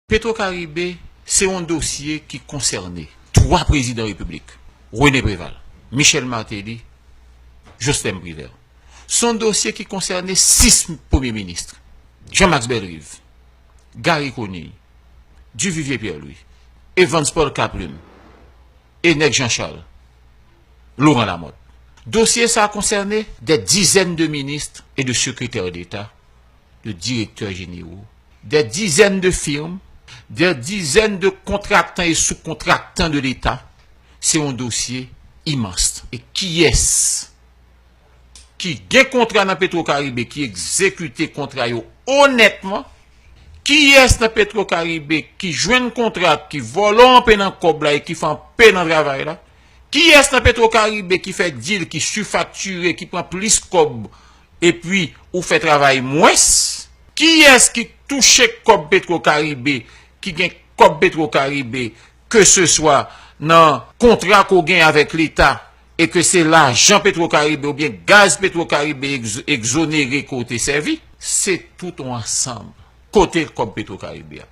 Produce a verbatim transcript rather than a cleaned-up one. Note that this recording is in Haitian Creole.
Petro Caribe se yon dosye ki konsène twa prezidan repiblik, René Préval, Michel Martelly, Joslèn Privert. Se yon dosye ki konsène sis premye minis, Jean-Max Bellerive, Garry Conille, Duvivier Pierre-Louis, Evans Paul Caplume, Henec Jean Charles, Laurent Lamothe. Dosye sa konsène des dizaines de ministres et de secrétaires d'État, de directeurs généraux, des dizaines de firmes, des dizaines de contractants et sous-contractants de l'État. Se yon dosye imans. E kiyès ki gen kontra nan Petro Caribe, ki egzekite kontra yo onètman? Kiyès nan Petro Caribe ki jwenn kontra, ki vòlò anpe nan kòb la e ki fè anpe nan travay la? Kiyès nan Petro Caribe ki fè dil, ki sifaktire, ki pran plis kòb, epi ou fè travay mwens? Kiyès ki touche kòb Petro Caribe, ki gen kòb Petro Caribe, ke se swa nan kontra ke w gen avèk Leta, e ke se lajan Petro Caribe oubyen gaz Petro Caribe egz-, egzonere ke w te sèvi? Se tout yon ansanm. Kote kòb Petro Caribe a?